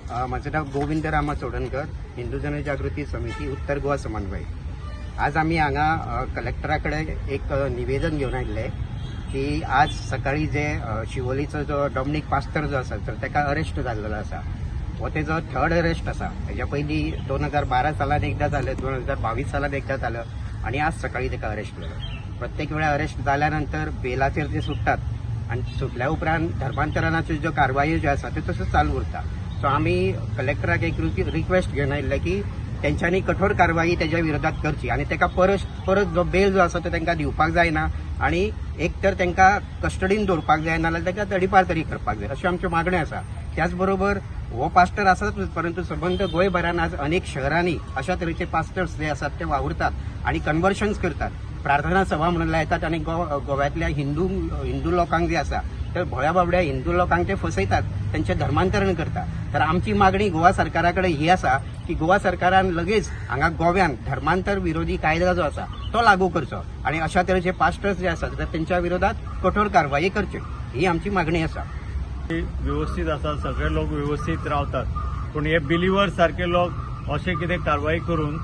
म्हजें नांव गोविंद रामा चोडणकर, हिंदू जनजागृती समिती, उत्तर गोवा समन्वय. आज आमी हांगा कलेक्टरा कडेन एक निवेदन घेवन आयिल्ले की आज सकाळी जे शिवोलीचो जो डॉमनीक पास्तर जो आसा, तर ताका अरेस्ट जाल्लो आसा. हो तेजो थर्ड अरेस्ट आसा. हेज्या पयलीं 2012 सालान एकदां जालें, 2022 सालान एकदां जालें आनी आज सकाळी ताका अरेस्ट जालो. प्रत्येक वेळा अरेस्ट जाल्या नंतर बेलाचेर ते सुट्टात आनी सुटल्या उपरांत धर्मांतरणाच्यो ज्यो कारवायो ज्यो आसा त्यो तश्यो चालू उरता. सो आमी कलेक्टराक एक रिक्वेस्ट घेवन आयिल्ले की तेंच्यांनी कठोर कारवाई तेज्या विरोधात करची आनी ताका परत परत जो बेल जो आसा तो तांकां दिवपाक जायना आनी एक तर तांकां कस्टडीन दवरपाक जाय, नाजाल्यार तांकां तडीपार तरी करपाक जाय, अश्यो आमच्यो मागण्यो आसा. त्याच बरोबर हो पास्टर आसाच, परंतु सबंद गोंयभरान आज अनेक शहरांनी अशा तरेचे पास्टर्स जे आसात ते वावुरतात आनी कन्वर्शन्स करतात. प्रार्थना सभा म्हणून लायतात आनी गोव्यांतल्या हिंदू हिंदू लोकांक जे आसा तर भोळ्या बाबड्या हिंदू लोकांक ते फसयतात, तेंचें धर्मांतरण करता. तर आमची मागणी गोवा सरकारा कडेन ही आसा की गोवा सरकारान लगेच हांगा गोव्यान धर्मांतर विरोधी कायदा जो आसा तो लागू करचो आनी अशा तरेचे पास्टर्स जे आसात तर तेंच्या विरोधात कठोर कारवाई करची, ही आमची मागणी आसा. व्यवस्थीत आसा, सगळे लोक व्यवस्थीत रावतात, पूण हे बिलिवर सारखे लोक अशें कितें कारवाई करून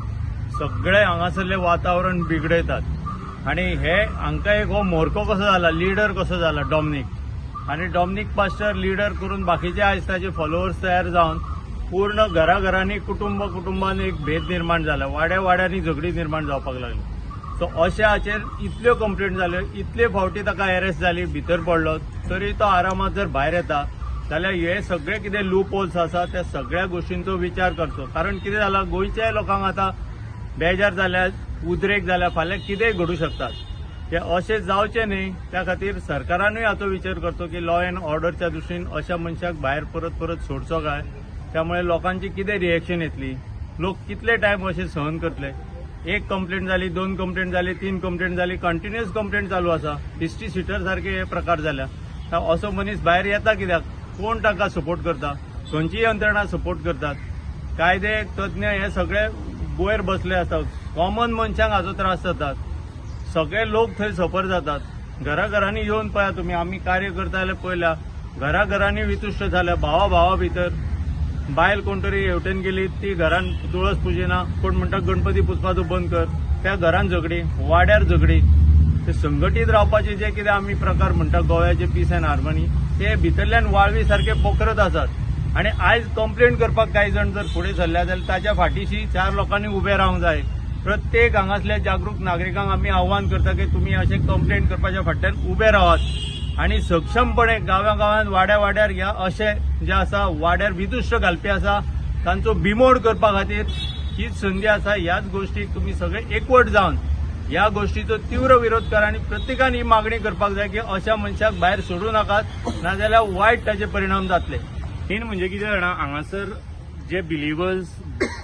सगळे हांगासरलें वातावरण बिगडयतात. आनी हे हांकां एक हो मोरको कसो जाला, लिडर कसो जाला डॉमनीक, आनी डॉमनीक पास्टर लिडर करून बाकीचे आयज ताजे फॉलोवर्स तयार जावन पूर्ण घराघरांनी, कुटुंब कुटुंबान एक भेद निर्माण जाला, वाड्या वाड्यांनी झगडी निर्माण जावपाक लागली. सो अशा हाचेर इतल्यो कंप्लेंट जाल्यो, इतले फावटी ताका अरेस्ट जाली, भितर पडलो, तरी तो आरामात जर भायर येता जाल्यार हे सगळे कितें लूप होल्स आसा त्या सगळ्या गोश्टींचो विचार करचो. कारण कितें जाला, गोंयच्या लोकांक आतां बेजार जाल्या, उदरेक जाल्या, फाल्यां कितेंय घडूं शकतात. ते अशें जावचें न्ही त्या खातीर सरकारानूय हाचो विचार करचो की लॉ एन्ड ऑर्डरच्या दृश्टीन अशा मनशाक भायर परत परत सोडचो काय, त्यामुळे लोकांची कितें रिएक्शन येतली, लोक कितले टायम अशें सहन करतले. एक कंप्लेंट जाली, दोन कंप्लेंट जाली, तीन कंप्लेंट जाली, कंटिन्युअस कंप्लेंट चालू आसा. हिस्ट्री शिटर सारखे हे प्रकार जाल्या. असो मनीस भायर येता कित्याक? कोण ताका सपोर्ट करता? खंयची यंत्रणा सपोर्ट करतात? कायदे तज्ञ हे सगळे वयर बसले आसतात. कॉमन मनशांक हाचो त्रास जातात, सगळे लोक थंय सफर जातात. घराघरांनी येवन पळया तुमी, आमी कार्य करता जाल्यार पळयल्या, घराघरांनी वितुश्ट जाल्या, भावा भावा भितर. बायल कोण तरी हेवटेन गेली, ती घरान तुळस पुजिना, कोण म्हणटा गणपती पुजपाचो बंद कर, त्या घरान झगडी, वाड्यार झगडी. ते संघटीत रावपाचे जे कितें आमी प्रकार म्हणटा गोव्याचे पीस अँड हार्मनी, ते भितरल्यान वाळवी सारखे पोखरत आसात. आनी आयज कंप्लेंट करपाक कांय जाण जर फुडें सरल्या जाल्यार ताच्या फाटीशी चार लोकांनी उबें रावंक जाय. प्रत्येक हांगासल्या जागरूक नागरिकांक आमी आव्हान करता की तुमी अशें कंप्लेंट करपाच्या फाटल्यान उबे रावात आनी सक्षमपणे गांवा गांवांत, वाड्या वाड्यार ह्या अशे जे आसा वाड्यार विदुश्ट घालपी आसा तांचो बिमोड करपा खातीर हीच संदी आसा. ह्याच गोश्टीक तुमी सगळे एकवट जावन ह्या गोश्टीचो तीव्र विरोध करा आनी प्रत्येकान ही मागणी करपाक जाय की अशा मनशाक भायर सोडूं नाकात, नाजाल्यार वायट ताचे परिणाम जातले. मेन म्हणजे कितें जाणा, हांगासर जे बिलिवर्स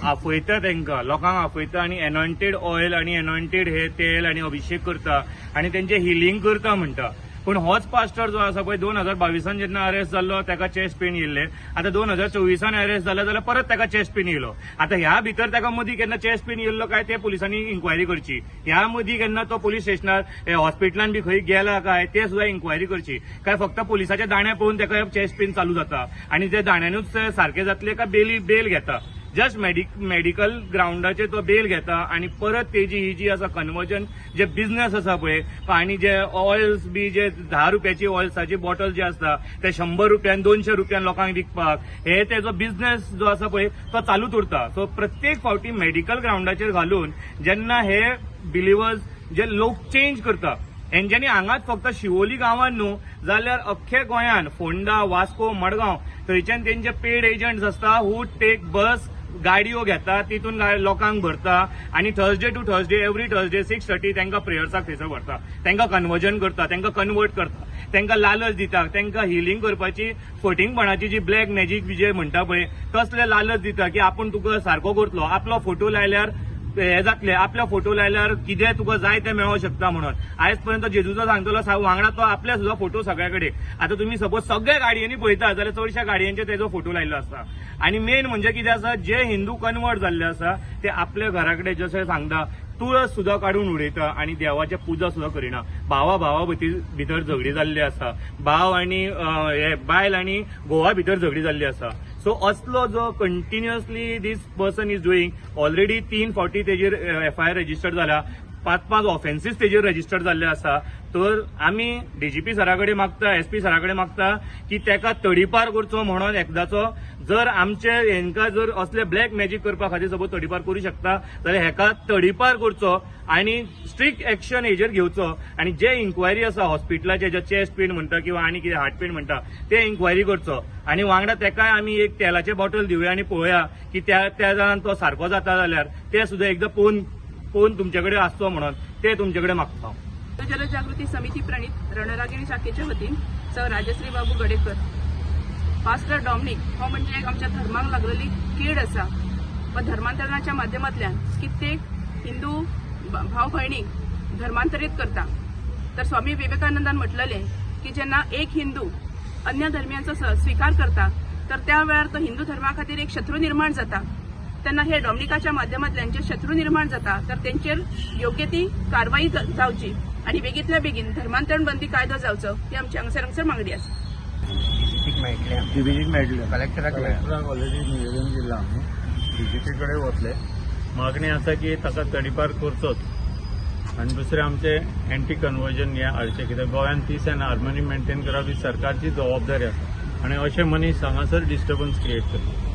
आपयता तांकां लोकांक आपयता आनी एनॉयंटेड ऑयल आनी एनॉयंटेड हे तेल आनी अभिषेक करता आनी तेंचे हिलींग करता म्हणटा. पूण होच पास्टर जो आसा पळय, 2022 जेन्ना अरेस्ट जाल्लो ताका चेस्ट पेन येयल्ले. आतां 2024 अरेस्ट जालो जाल्यार परत ताका चेस्ट पेन येयलो. आतां ह्या भितर ताका मदीं केन्ना चेस्ट पेन येयल्लो काय ते पुलिसांनी इन्क्वायरी करची. ह्या मदीं केन्ना तो पुलीस स्टेशनार हॉस्पिटलान बी खंय गेला काय ते सुद्दां इन्क्वायरी करची. काय फक्त पुलिसाचे दाणे पळोवन ताका चेस्ट पेन चालू जाता आनी ते दाण्यानूच सारके जातले काय बेल घेता? जस्ट मेडिकल ग्रावंडाचेर तो बेल घेता आनी परत तेजी ही जी आसा कन्वर्जन जे बिझनेस आसा पळय, आनी जे ऑयल्स बी जे 10 रुपयाची ऑयल्साची बॉटल जी आसता ते 100 रुपयान, 200 रुपयान लोकांक विकपाक, हे तेजो बिझनेस जो आसा पळय तो चालूच उरता. सो प्रत्येक फावटी मेडिकल ग्रावंडाचेर घालून जेन्ना हे बिलिवर्स जे लोक चेंज करता, हेंच्यांनी हांगाच फक्त शिवोली गांवान न्हू जाल्यार अख्खे गोंयान, फोंडा, वास्को, मडगांव थंयच्यान तेंचे पेड एजंट्स आसता हू टेक बस गाडयो घेता, तितून लोकांक भरता आनी Thursday to Thursday, every Thursday 6:30 तांकां प्रेयर्साक थंयसर व्हरता, तांकां कन्वर्जन करता, तांकां कन्वर्ट करता, तांकां लालच दिता, तांकां हिलींग करपाची फटींगपणाची जी ब्लॅक मॅजीक जे म्हणटा पळय तसले लालच दिता की आपूण तुका सारको करतलो, आपलो फोटो लायल्यार हे जातले, आपल्या फोटो लायल्यार कितें तुका जाय तें मेळोंक शकता म्हणून. आयज पर्यंत जेजूचो सांगतलो वांगडा तो आपल्या सुद्दां फोटो सगळ्या कडेन. आतां तुमी सपोज सगळ्या गाडयांनी पळयता जाल्यार चडश्या गाडयांचे तेजो फोटो लायल्लो आसता. आनी मेन म्हणजे कितें आसा, जे हिंदू कन्वर्ट जाल्ले आसा ते आपल्या घरा कडेन जशें सांगता तुळस सुद्दां काडून उडयता आनी देवाचे पुजा सुद्दां करिना. भावा भावा भितर झगडी जाल्ली आसा, भाव आनी हे बायल आनी घोवा भितर झगडी जाल्ली आसा. सो असलो जो continuously this person is doing, already तीन फावटी तेजेर एफआयआर रजिस्टर जाला, पांच पांच ऑफेन्सीस तेजेर रजिस्टर जाल्ले आसा. तर आमी डीजीपी सरा कडेन मागता, एसपी सरा कडेन मागता की तेका तडीपार करचो म्हणून एकदाचो. जर आमचे हेंका जर असले ब्लॅक मॅजीक करपा खातीर सपोज तडीपार करूं शकता जाल्यार हेका तडीपार करचो आनी स्ट्रिक्ट एक्शन हेजेर घेवचो. आनी जे इन्क्वायरी आसा हॉस्पिटलाचे, जे चेस्ट पेन म्हणटा किंवा आनी कितें हार्ट पेन म्हणटा, ते इन्क्वायरी करचो आनी वांगडा तेकाय आमी एक तेलाचें बॉटल दिवया आनी पळोवया की त्या त्या जाणान तो सारको जाता जाल्यार ते सुद्दां एकदां पळोवन पळोवन तुमचे कडेन आसचो म्हणून ते तुमचे कडेन मागता हांव. जनजागृती समिती प्रणीत रणरागिणी शाखेच्या वतीन सर राजश्री बाबू गडेकर. पास्टर डॉमनिक हो म्हणजे एक आमच्या धर्माक लागलेली कीड आसा व धर्मांतरणाच्या माध्यमांतल्यान कित्येक हिंदू भाव भयणीक धर्मांतरीत करता. तर स्वामी विवेकानंदान म्हटलेलें की जेन्ना एक हिंदू अन्य धर्मियांचो स्विकार करता तर त्या वेळार तो हिंदू धर्मा खातीर एक शत्रू निर्माण जाता. तेन्ना हे डॉमनिकाच्या माध्यमांतल्यान जे शत्रू निर्माण जाता तर तेंचेर योग्य ती कारवाई जावची आणि बेगीतल्या बेगीन धर्मांतरण बंदी कायदो जावचो ही आमची हांगसर हांगसर मागणी आसा. डीजीपीक मेळटलें आमकां. डीजीपीक मेळटलें. कलेक्टराक मेळ्ळें. कलेक्टराक ऑलरेडी निवेदन दिलां आमी. डीजीपी कडेन वतले. मागणी आसा की ताका तडीपार करचोच. आनी दुसरें आमचें एंटी कन्वर्जन हें हाडचें, कित्याक गोंयांत पीस एंड हार्मनी मेंटेन करप ही सरकारची जबाबदारी आसा आनी अशे मनीस हांगासर डिस्टर्बन्स क्रिएट करता.